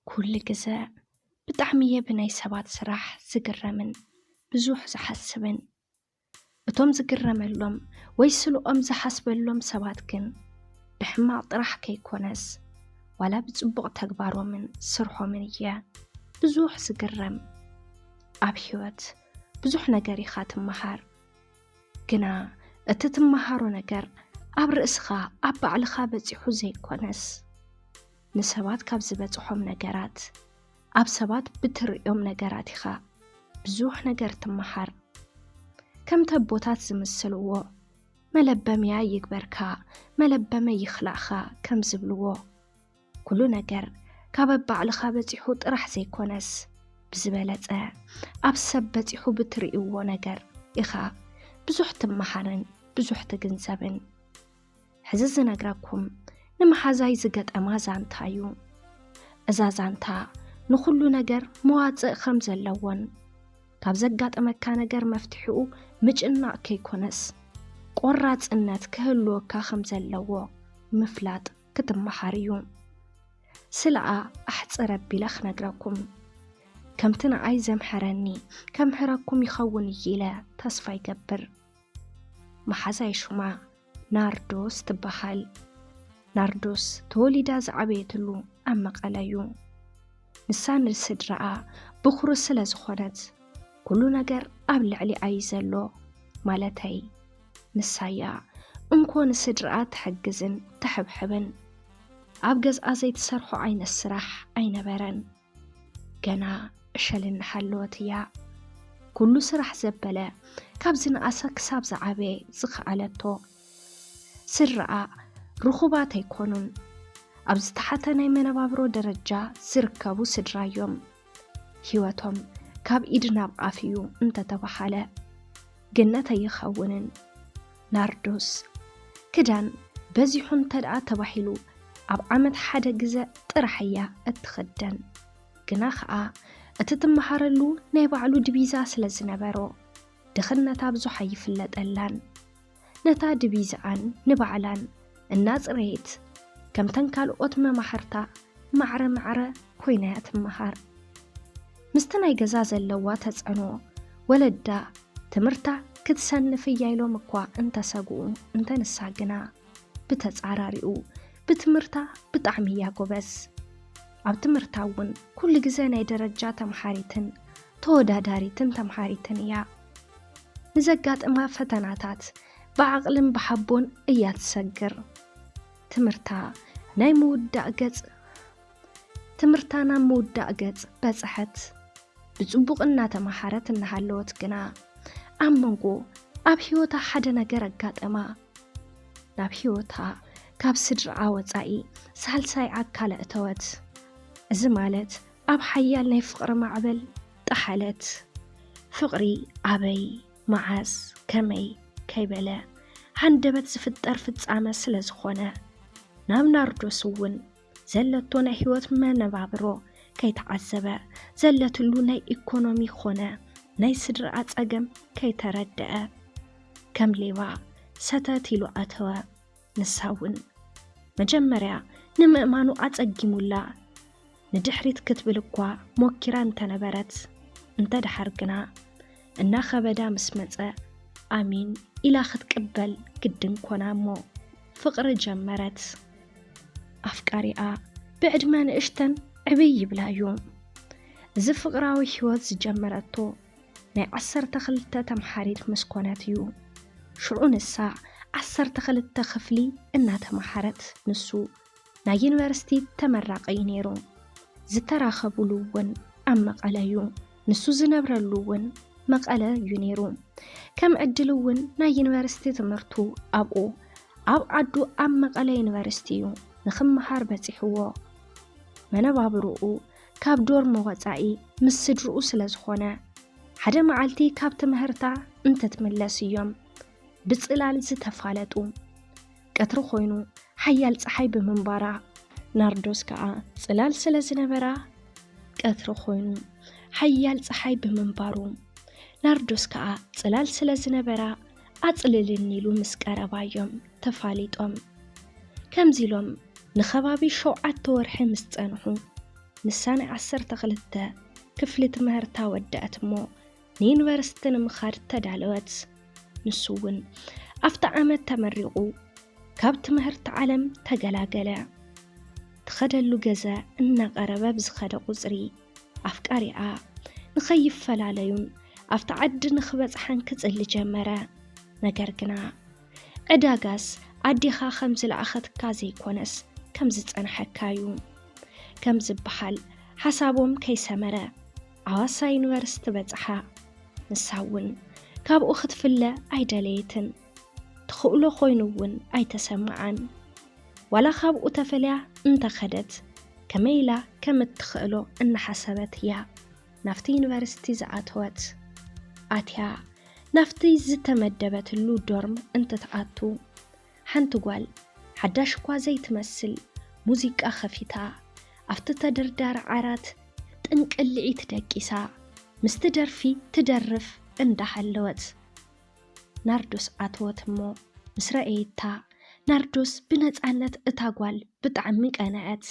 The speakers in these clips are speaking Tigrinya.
ኩሉ ግዘ ብጣዕሚ እየ ብናይ ሰባት ስራሕ ዝግረምን ብዙሕ ዝሓስብን። እቶም ዝግረመሎም ወይ ስልኦም ዝሓስበሎም ሰባት ግን ብሕማቕ ጥራሕ ከይኮነስ ዋላ ብፅቡቕ ተግባሮምን ስርሖምን እየ ብዙሕ ዝግረም። ኣብ ህይወት ብዙሕ ነገር ኢኻ ትመሃር። ግና እቲ ትመሃሮ ነገር ኣብ ርእስኻ ኣብ ባዕልኻ በፂሑ ዘይኮነስ ንሰባት ካብ ዝበፅሖም ነገራት ኣብ ሰባት ብትርእዮም ነገራት ኢኻ ብዙሕ ነገር ትመሃር። ከምቲ ኣቦታት ዝምስልዎ መለበምያ ይግበርካ መለበመ ይኽላእኻ ከም ዝብልዎ ኩሉ ነገር ካብ ኣባዕልኻ በፂሑ ጥራሕ ዘይኮነስ ብዝበለፀ ኣብ ሰብ በፂሑ ብትርእይዎ ነገር ኢኻ ብዙሕ ትመሃርን ብዙሕ ትግንዘብን። ሕዚ ዝነግረኩም ንመሓዛይ ዝገጠማ ዛንታ እዩ። እዛ ዛንታ ንኹሉ ነገር መዋፅእ ከም ዘለዎን ካብ ዘጋጠመካ ነገር መፍትሒኡ ምጭናቕ ከይኮነስ ቆራፅነት ክህልወካ ከም ዘለዎ ምፍላጥ ክትመሃር እዩ። ስለኣ ኣሕፅር ኣቢለ ክነግረኩም ከምቲ ንኣይ ዘምሐረኒ ከምህረኩም ይኸውን እዩ ኢለ ተስፋ ይገብር። መሓዛይ ሹማ ናርዶስ ትበሃል። ናርዶስ ተወሊዳ ዝዓበየትሉ ኣብ መቐለ እዩ። ንሳ ንስድራኣ ብኹሪ ስለ ዝኾነት ኩሉ ነገር ኣብ ልዕሊኣ እዩ ዘሎ። ማለተይ ንሳያ እንኮ ንስድራኣ ትሕግዝን ተሕብሕብን። ኣብ ገዝኣ ዘይትሰርሖ ዓይነት ስራሕ ኣይነበረን። ገና ዕሸል እናሃለወት እያ ኩሉ ስራሕ ዘበለ ካብ ዝነኣሰ ክሳብ ዝዓበየ ዝኸኣለቶ። ስድራኣ ርኹባት ኣይኮኑን። ኣብ ዝተሓተ ናይ መነባብሮ ደረጃ ዝርከቡ ስድራ እዮም። ህይወቶም ካብ ኢድ ናብ ኣፍ እዩ እንተተባሃለ ግነት ኣይኸውንን። ናርዶስ ክዳን በዚሑ እንተደኣ ተባሂሉ ኣብ ዓመት ሓደ ግዘ ጥራሕ እያ እትኽደን። ግና ኸኣ እቲ ትመሃረሉ ናይ ባዕሉ ድቪዛ ስለ ዝነበሮ ድኽነታ ብዙሕ ኣይፍለጠላን። ነታ ድቪዛኣን ንባዕላን እናጽረየት ከምተን ካልኦት መማህርታ ማዕረ ማዕረ ኮይና እያ ትመሃር። ምስቲ ናይ ገዛ ዘለዋ ተጽዕኖ ወለዳ ትምህርታ ክትሰንፍ እያ ኢሎም እኳ እንተሰግኡ እንተ ንሳ ግና ብተጻራሪኡ ብትምህርታ ብጣዕሚ እያ ጎበዝ። ኣብ ትምህርታ እውን ኩሉ ግዘ ናይ ደረጃ ተምሃሪትን ተወዳዳሪትን ተምሃሪትን እያ። ንዘጋጥማ ፈተናታት ብዓቕልን ብሓቦን እያ ትሰግር። ትምህርታ ናይ ምውዳእ ገጽ ትምህርታ ናብ ምውዳእ ገጽ በጽሐት። ብጽቡቕ እናተመሃረት እናሃለወት ግና ኣብ መንጎ ኣብ ህይወታ ሓደ ነገር ኣጋጠማ። ናብ ህይወታ ካብ ስድራኣ ወጻኢ ሳልሳይ ኣካል ኣእተወት። እዚ ማለት ኣብ ሓያል ናይ ፍቕሪ ማዕበል ጠሓለት። ፍቕሪ ኣበይ፣ መዓስ፣ ከመይ ከይበለ ሃንደበት ዝፍጠር ፍጻመ ስለ ዝኾነ ናብ ናርዶስ እውን ዘለቶ ናይ ህይወት መነባብሮ ከይተዓዘበ ዘለትሉ ናይ ኢኮኖሚ ኾነ ናይ ስድራኣ ጸገም ከይተረደአ ከም ሌባ ሰተት ኢሉ ኣተወ። ንሳ እውን መጀመርያ ንምእማኑ ኣጸጊሙላ ንድሕሪት ክትብል እኳ ሞኪራ እንተነበረት እንተ ደሓር ግና እናኸበዳ ምስ መጸ ኣሚን ኢላ ክትቅበል ግድን ኮና እሞ ፍቕሪ ጀመረት። ኣፍቃሪኣ ብዕድመ ንእሽተን ዕብይ ይብላ እዩ። እዚ ፍቕራዊ ህይወት ዝጀመረቶ ናይ ዓሰርተ ክልተ ተምሓሪት ምስ ኮነት እዩ። ሽዑ ንሳ ዓሰርተ ክልተ ክፍሊ እናተምሓረት ንሱ ናይ ዩኒቨርሲቲ ተመራቒ እዩ ነይሩ። ዝተራኸቡሉ እውን ኣብ መቐለ እዩ። ንሱ ዝነብረሉ እውን መቐለ እዩ ነይሩ። ከም ዕድል እውን ናይ ዩኒቨርሲቲ ትምህርቱ ኣብኡ ኣብ ዓዱ ኣብ መቐለ ዩኒቨርሲቲ እዩ ንኽምሃር በፂሕዎ። መነባብርኡ ካብ ዶርሞ ወፃኢ ምስ ስድርኡ ስለ ዝኾነ ሓደ መዓልቲ ካብ ትምህርታ እንትትምለስ እዮም ብፅላል ዝተፋለጡ። ቀትሪ ኮይኑ ሓያል ፀሓይ ብምንባራ ናርዶስ ከዓ ፅላል ስለ ዝነበራ ቀትሪ ኮይኑ ሓያል ፀሓይ ብምንባሩ ናርዶስ ከዓ ፅላል ስለ ዝነበራ ኣፅልልኒ ኢሉ ምስ ቀረባ እዮም ተፋሊጦም። ከምዚ ኢሎም ንኸባቢ ሸውዓተ ወርሒ ምስ ፀንሑ ንሳ ናይ ዓሰርተ ክልተ ክፍሊ ትምህርታ ወደአት እሞ ንዩኒቨርሲቲ ንምኻድ ተዳለወት። ንሱ እውን ኣብቲ ዓመት ተመሪቑ ካብ ትምህርቲ ዓለም ተገላገለ። ትኸደሉ ገዛ እናቐረበ ብዝኸደ ቁፅሪ ኣፍቃሪኣ ንኸይፈላለዩን ኣብቲ ዓዲ ንኽበፅሓን ክፅሊ ጀመረ። ነገር ግና ዕዳጋስ ኣዴኻ ከም ዝለኣኸትካ ዘይኮነስ ከም ዝፀንሐካ እዩ። ከም ዝበሃል ሓሳቦም ከይሰመረ ኣዋሳ ዩኒቨርሲቲ በፅሓ። ንሳ እውን ካብኡ ክትፍለ ኣይደለየትን። ትኽእሎ ኮይኑ እውን ኣይተሰምዓን። ዋላ ካብኡ ተፈልያ እንተኸደት ከመይ ኢላ ከም እትኽእሎ እናሓሰበት እያ ናብቲ ዩኒቨርሲቲ ዝኣተወት። ኣትያ ናብቲ ዝተመደበትሉ ዶርም እንትትኣቱ ሓንቲ ጓል ሓዳሽ እኳ ዘይትመስል ሙዚቃ ከፊታ ኣብቲ ተደርዳሪ ዓራት ጥንቅልዒት ደቂሳ ምስቲ ደርፊ ትደርፍ እንዳሃለወት ናርዶስ ኣተወት እሞ ምስ ረኣየታ ናርዶስ ብነፃነት እታ ጓል ብጣዕሚ ቀንዐት።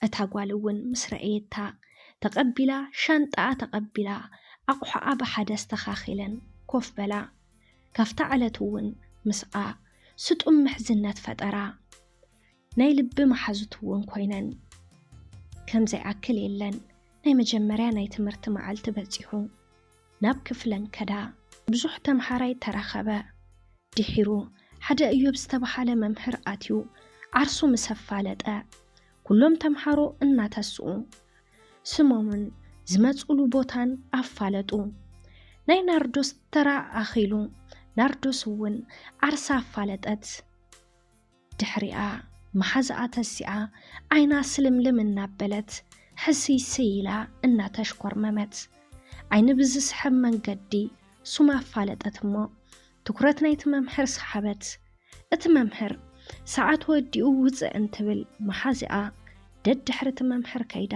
እታ ጓል እውን ምስ ረኣየታ ተቐቢላ ሻንጣኣ ተቐቢላ ኣቑሑኣ ብሓደ ኣስተኻኺለን ኮፍ በላ። ካብታ ዕለት እውን ምስኣ ስጡም ምሕዝነት ፈጠራ። ናይ ልቢ መሓዙት እውን ኮይነን። ከም ዘይኣክል የለን ናይ መጀመርያ ናይ ትምህርቲ መዓልቲ በፂሑ ናብ ክፍለን ከዳ። ብዙሕ ተምሃራይ ተረኸበ። ድሒሩ ሓደ እዮብ ዝተባሃለ መምህር ኣትዩ ዓርሱ ምስ ኣፋለጠ ኩሎም ተምሃሮ እናተስኡ ስሞምን ዝመፅሉ ቦታን ኣፋለጡ። ናይ ናርዶስ ተራ ኣኺሉ ናርዶስ እውን ዓርሳ ኣፋለጠት። ድሕሪኣ መሓዛኣ ተሲኣ ዓይና ስልምልም እናበለት ሕስይስይ ኢላ እናተሽኮርመመት ዓይኒ ብዝስሕብ መንገዲ ሱም ኣፋለጠት እሞ ትኩረት ናይቲ መምህር ሰሓበት። እቲ መምህር ሰዓት ወዲኡ ውፅእ እንትብል መሓዚኣ ደድሕሪ እቲ መምህር ከይዳ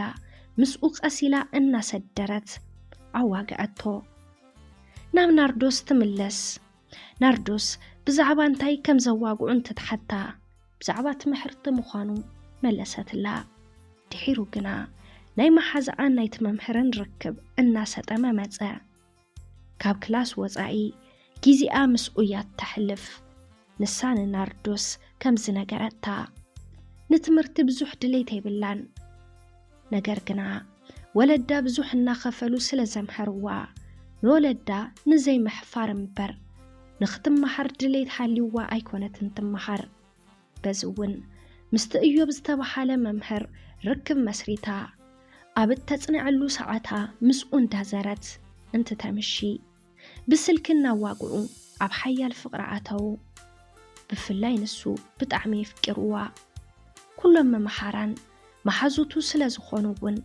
ምስኡ ቀስ ኢላ እናሰደረት ኣዋግዐቶ። ናብ ናርዶስ ትምለስ። ናርዶስ ብዛዕባ እንታይ ከም ዘዋግዑ እንትትሓታ ብዛዕባ ትምህርቲ ምዃኑ መለሰትላ። ድሒሩ ግና ናይ መሓዛኣን ናይቲ መምህርን ርክብ እናሰጠመ መጸ። ካብ ክላስ ወጻኢ ግዜኣ ምስኡ እያ እተሕልፍ። ንሳ ንናርዶስ ከም ዝነገረታ ንትምህርቲ ብዙሕ ድሌት የብላን። ነገር ግና ወለዳ ብዙሕ እናኸፈሉ ስለ ዘምሀርዋ ንወለዳ ንዘይምሕፋር እምበር ንኽትመሃር ድሌት ሃልይዋ ኣይኮነትን ትመሃር። በዚ እውን ምስቲ እዮብ ዝተባሃለ መምህር ርክብ መስሪታ ኣብ እተጽንዐሉ ሰዓታ ምስኡ እንዳዘረት እንትተምሺ ብስልኪ እናዋግዑ ኣብ ሓያል ፍቕሪ ኣተዉ። ብፍላይ ንሱ ብጣዕሚ የፍቅርዋ። ኩሎም መምሃራን መሓዙቱ ስለ ዝኾኑ እውን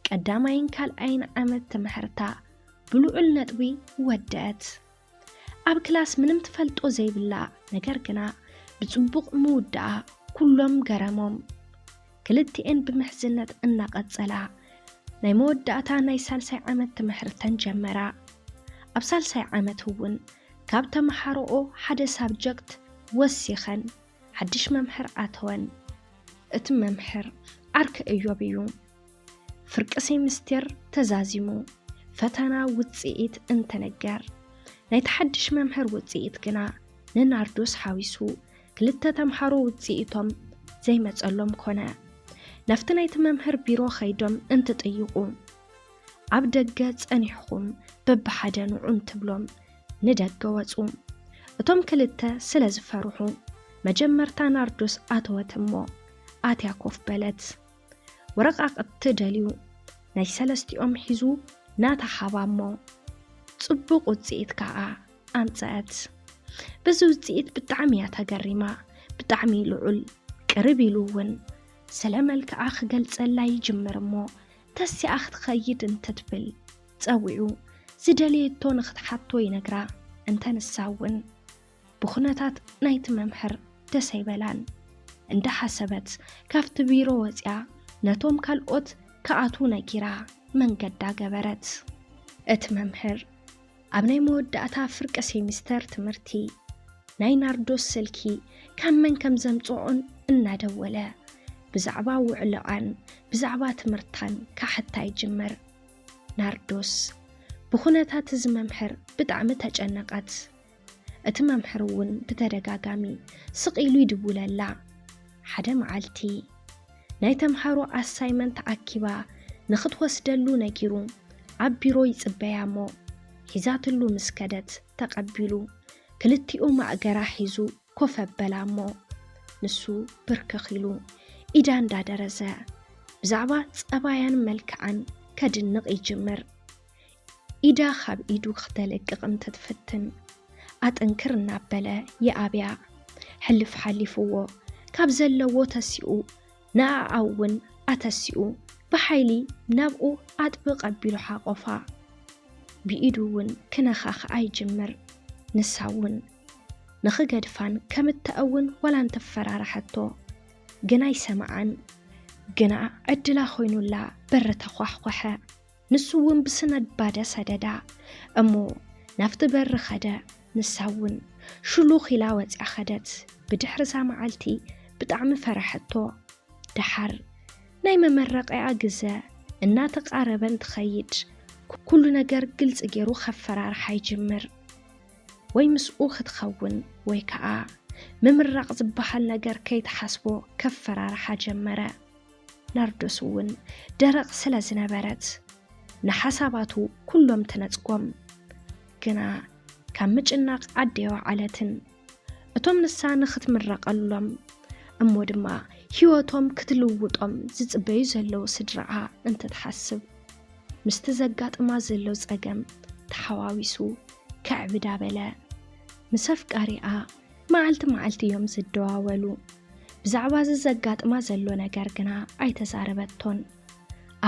ቀዳማይን ካልኣይን ዓመት ትምህርታ ብልዑል ነጥቢ ወደአት። ኣብ ክላስ ምንም ትፈልጦ ዘይብላ ነገር ግና ብጽቡቕ ምውዳኣ ኩሎም ገረሞም። ክልቲኤን ብምሕዝነት እናቐጸላ ናይ መወዳእታ ናይ ሳልሳይ ዓመት ትምህርተን ጀመራ። ኣብ ሳልሳይ ዓመት እውን ካብ ተመሃሮኦ ሓደ ሳብጀክት ወሲኸን ሓድሽ መምህር ኣተወን። እቲ መምህር ዓርኪ እዮብ እዩ። ፍርቂ ሴምስቴር ተዛዚሙ ፈተና ውጽኢት እንትንገር ናይቲ ሓድሽ መምህር ውጽኢት ግና ንናርዶስ ሓዊሱ ክልተ ተምሃሮ ውጽኢቶም ዘይመጸሎም ኮነ። ናብቲ ናይቲ መምህር ቢሮ ከይዶም እንትጥይቑ ኣብ ደገ ጸኒሕኹም በብሓደ ንዑ እንትብሎም ንደገ ወጹ። እቶም ክልተ ስለ ዝፈርሑ መጀመርታ ናርዶስ ኣተወት እሞ ኣትያ ኮፍ በለት። ወረቓቕቲ ደልዩ ናይ ሰለስቲኦም ሒዙ ናታ ሃባ እሞ ጽቡቕ ውጽኢት ከኣ ኣምጸአት። በዚ ውጽኢት ብጣዕሚ እያ ተገሪማ። ብጣዕሚ ልዑል ቅርብ ኢሉ እውን ስለ መልክዓ ክገልጸላ ይጅምር እሞ ተሲኣ ክትኸይድ እንትትብል ጸዊዑ ዝደለየቶ ንኽትሓቶ ይነግራ። እንተ ንሳ እውን ብኹነታት ናይቲ መምህር ደስ ኣይበላን። እንዳሓሰበት ካብቲ ቢሮ ወጺኣ ነቶም ካልኦት ክኣትዉ ነጊራ መንገዳ ገበረት። እቲ መምህር ኣብ ናይ መወዳእታ ፍርቂ ሴሚስተር ትምህርቲ ናይ ናርዶስ ስልኪ ካብ መን ከም ዘምጽኦን እናደወለ ብዛዕባ ውዕሎኣን ብዛዕባ ትምህርታን ክሓታ ይጅምር። ናርዶስ ብኹነታት እዚ መምህር ብጣዕሚ ተጨነቐት። እቲ መምህር እውን ብተደጋጋሚ ስቕ ኢሉ ይድውለላ። ሓደ መዓልቲ ናይ ተምሃሮ ኣሳይመንት ኣኪባ ንኽትወስደሉ ነጊሩ ኣብ ቢሮ ይጽበያ እሞ ሒዛትሉ ምስ ከደት ተቐቢሉ ክልቲኡ ማእገራ ሒዙ ኮፍ ኣበላ እሞ ንሱ ብርክኽ ኢሉ ኢዳ እንዳደረዘ ብዛዕባ ጸባያን መልክዓን ከድንቕ ይጅምር። ኢዳ ካብ ኢዱ ክተልቅቕ እንትትፍትን ኣጠንክር እናበለ ይኣብያ። ሕልፍ ሓሊፍዎ ካብ ዘለዎ ተሲኡ ንኣኣ እውን ኣተሲኡ ብሓይሊ ናብኡ ኣጥብቕ ኣቢሉ ሓቆፋ። ብኢዱ እውን ክነኻኽኣ ይጅምር። ንሳ እውን ንኽገድፋን ከም እትኣውን ዋላ እንተፈራርሐቶ ግን ኣይሰምዓን። ግና ዕድላ ኮይኑላ በሪ ተዃሕኾሐ። ንሱ እውን ብስነባደ ሰደዳ እሞ ናብቲ በሪ ኸደ። ንሳ እውን ሽሉኽ ኢላ ወፂኣ ኸደት። ብድሕሪ እዛ መዓልቲ ብጣዕሚ ፈረሐቶ። ደሓር ናይ መመረቂኣ ግዘ እናተቓረበ እንትኸይድ ኩሉ ነገር ግልፂ ገይሩ ከፈራርሓ ይጅምር። ወይ ምስኡ ክትኸውን ወይ ከዓ ምምራቕ ዝበሃል ነገር ከይትሓስቦ ከፈራርሓ ጀመረ። ናርዶስ እውን ደረቕ ስለ ዝነበረት ንሓሳባቱ ኩሎም ትነጽጎም። ግና ካብ ምጭናቕ ዓዲ ኣይወዓለትን። እቶም ንሳ ንኽትምረቐሎም እሞ ድማ ህይወቶም ክትልውጦም ዝጽበዩ ዘለዉ ስድራኣ እንትትሓስብ ምስቲ ዘጋጥማ ዘሎ ጸገም ተሓዋዊሱ ከዕብዳ በለ። ምስ ኣፍቃሪኣ መዓልቲ መዓልቲ እዮም ዝደዋወሉ። ብዛዕባ እዚ ዘጋጥማ ዘሎ ነገር ግና ኣይተዛረበቶን።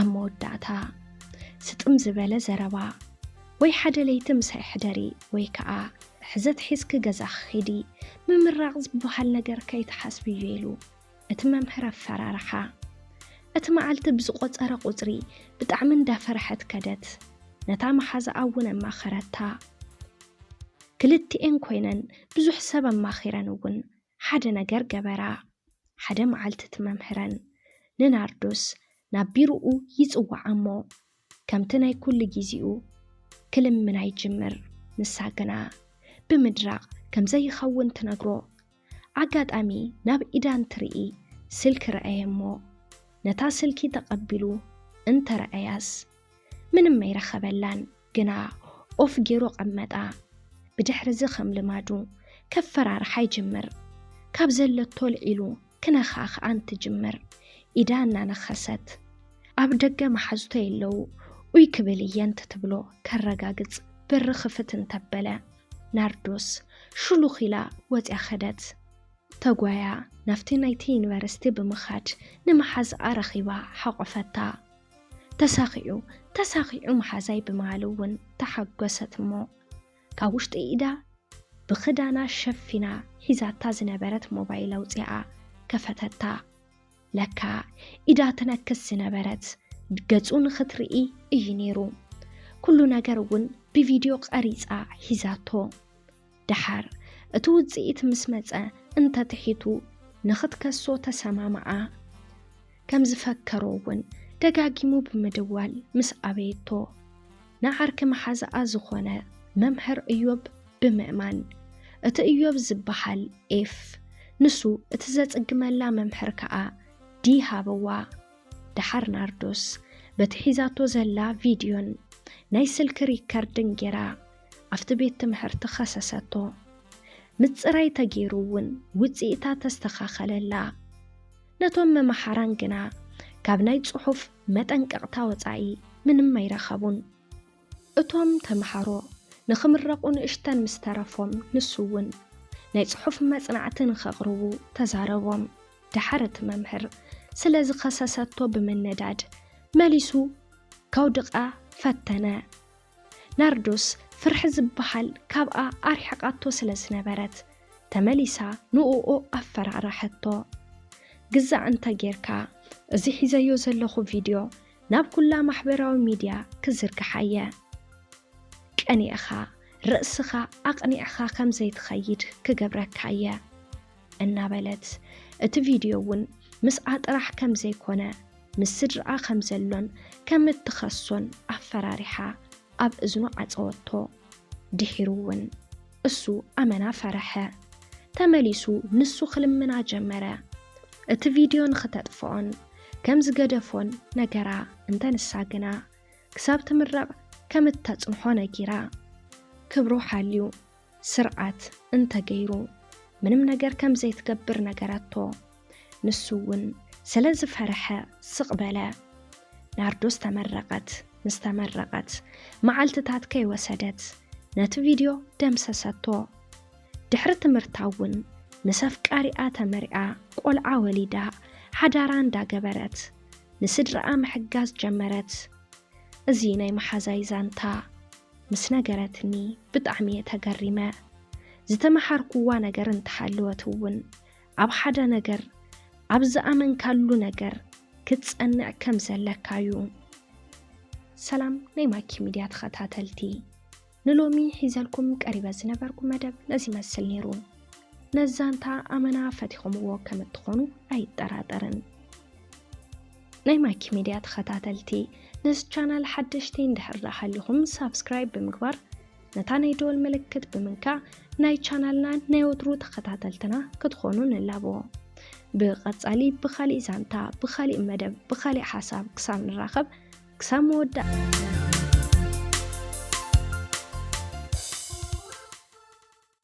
ኣብ መወዳእታ ስጥም ዝበለ ዘረባ ወይ ሓደ ለይቲ ምሳይ ሕደሪ ወይ ከዓ ሕዘት ሒዝኪ ገዛኺ ኺዲ፣ ምምራቕ ዝበሃል ነገር ከይትሓስብዮ ኢሉ እቲ መምህር ኣፈራርሓ። እቲ መዓልቲ ብዝቖጸረ ቁጽሪ ብጣዕሚ እንዳፈርሐት ከደት። ነታ መሓዛኣ እውን ኣማኸረታ። ክልቲኤን ኮይነን ብዙሕ ሰብ ኣማኺረን እውን ሓደ ነገር ገበራ። ሓደ መዓልቲ እቲ መምህረን ንናርዶስ ናብ ቢሮኡ ይጽውዓ እሞ ከምቲ ናይ ኩሉ ግዜኡ ክልምና ይጅምር። ንሳ ግና ብምድራቕ ከም ዘይኸውን ትነግሮ። ኣጋጣሚ ናብ ኢዳ እንትርኢ ስልኪ ረኣየ እሞ ነታ ስልኪ ተቐቢሉ እንተረኣያስ ምንም ኣይረኸበላን። ግና ኦፍ ገይሩ ቀመጣ። ብድሕሪ እዚ ከም ልማዱ ከፈራርሓ ይጅምር። ካብ ዘለቶ ልዒሉ ክነኻኽኣ እንትጅምር ኢዳ እናነኸሰት ኣብ ደገ መሓዙተይ ኣለዉ ኡይ ክብል እየ እንትትብሎ ከረጋግጽ በሪ ክፍት እንተበለ ናርዶስ ሽሉኽ ኢላ ወፂኣ ኸደት። ተጓያ ናብቲ ናይቲ ዩኒቨርሲቲ ብምኻድ ንመሓዝኣ ረኺባ ሓቖፈታ። ተሳኺዑ ተሳኺዑ መሓዛይ ብምባል እውን ተሓጎሰት እሞ ካብ ውሽጢ ኢዳ ብኽዳና ሸፊና ሒዛታ ዝነበረት ሞባይል ኣውፂኣ ከፈተታ። ለካ ኢዳ ትነክስ ዝነበረት ገፁ ንኽትርኢ እዩ ነይሩ። ኩሉ ነገር እውን ብቪድዮ ቀሪፃ ሒዛቶ። ደሓር እቲ ውፅኢት ምስ መፀ እንተትሒቱ ንኽትከሶ ተሰማምዓ። ከም ዝፈከሮ እውን ደጋጊሙ ብምድዋል ምስ ኣበየቶ ንዓርኪ መሓዛኣ ዝኾነ መምህር እዮብ ብምእማን እቲ እዮብ ዝበሃል ኤፍ ንሱ እቲ ዘፅግመላ መምህር ከዓ ዲ ሃበዋ። ደሓር ናርዶስ በቲ ሒዛቶ ዘላ ቪድዮን ናይ ስልኪ ሪከርድን ጌራ ኣብቲ ቤት ትምህርቲ ከሰሰቶ። ምፅራይ ተገይሩ እውን ውፅኢታ ተስተኻኸለላ። ነቶም መምሓራን ግና ካብ ናይ ፅሑፍ መጠንቀቕታ ወፃኢ ምንም ኣይረኸቡን። እቶም ተምሃሮ ንኽምረቑ ንእሽተን ምስ ተረፎም ንሱ እውን ናይ ፅሑፍ መፅናዕቲ ንኸቕርቡ ተዛረቦም። ደሓር እቲ መምህር ስለ ዝኸሰሰቶ ብምንዳድ መሊሱ ከውድቓ ፈተነ። ናርዶስ ፍርሒ ዝበሃል ካብኣ ኣርሒቓቶ ስለ ዝነበረት ተመሊሳ ንእኡ ኣፈራርሐቶ። ግዛዕ እንተ ጌርካ እዚ ሒዘዮ ዘለኹ ቪድዮ ናብ ኩላ ማሕበራዊ ሚድያ ክዝርግሓ እየ። ቀኒእኻ ርእስኻ ኣቕኒዕኻ ከም ዘይትኸይድ ክገብረካ እየ እናበለት እቲ ቪድዮ እውን ምስኣ ጥራሕ ከም ዘይኮነ፣ ምስ ስድራኣ ከም ዘሎን ከም እትኸሶን ኣፈራሪሓ ኣብ እዝኑ ዓጸወቶ። ድሒሩ እውን እሱ ኣመና ፈረሐ። ተመሊሱ ንሱ ክልምና ጀመረ። እቲ ቪድዮ ንኽተጥፍኦን ከም ዝገደፎን ነገራ። እንተ ንሳ ግና ክሳብ ትምረቕ ከም እተጽንሖ ነጊራ። ክብሩ ሓልዩ ስርዓት እንተገይሩ ምንም ነገር ከም ዘይትገብር ነገረቶ። ንሱ እውን ስለ ዝፈርሐ ስቕ በለ። ናርዶስ ተመረቐት። ምስ ተመረቐት መዓልትታት ከይወሰደት ነቲ ቪድዮ ደምሰሰቶ። ድሕሪ ትምህርታ እውን ምስ ኣፍቃሪኣ ተመሪዓ ቆልዓ ወሊዳ ሓዳራ እንዳገበረት ንስድራኣ ምሕጋዝ ጀመረት። እዚ ናይ መሓዛይ ዛንታ ምስ ነገረትኒ ብጣዕሚ እየ ተገሪመ። ዝተመሃርኩዋ ነገር እንተሃለወት እውን ኣብ ሓደ ነገር ኣብ ዝኣመንካሉ ነገር ክትጸንዕ ከም ዘለካ እዩ። ሰላም ናይ ማኪ ሚድያ ተኸታተልቲ፣ ንሎሚ ሒዘልኩም ቀሪበ ዝነበርኩ መደብ ነዚ ይመስል ነይሩ። ነዛንታ ኣመና ፈቲኹምዎ ከም እትኾኑ ኣይጠራጠርን። ናይ ማኪ ሚድያ ተኸታተልቲ፣ ነዚ ቻናል ሓደሽቲ እንድሕር ደኣ ሃሊኹም ሳብስክራይብ ብምግባር ነታ ናይ ደወል ምልክት ብምንካእ ናይ ቻናልና ናይ ወትሩ ተኸታተልትና ክትኾኑ ንላቦ። ብቐጻሊ ብኻሊእ ዛንታ፣ ብኻሊእ መደብ፣ ብኻሊእ ሓሳብ ክሳብ ንራኸብ ክሳብ መወዳእ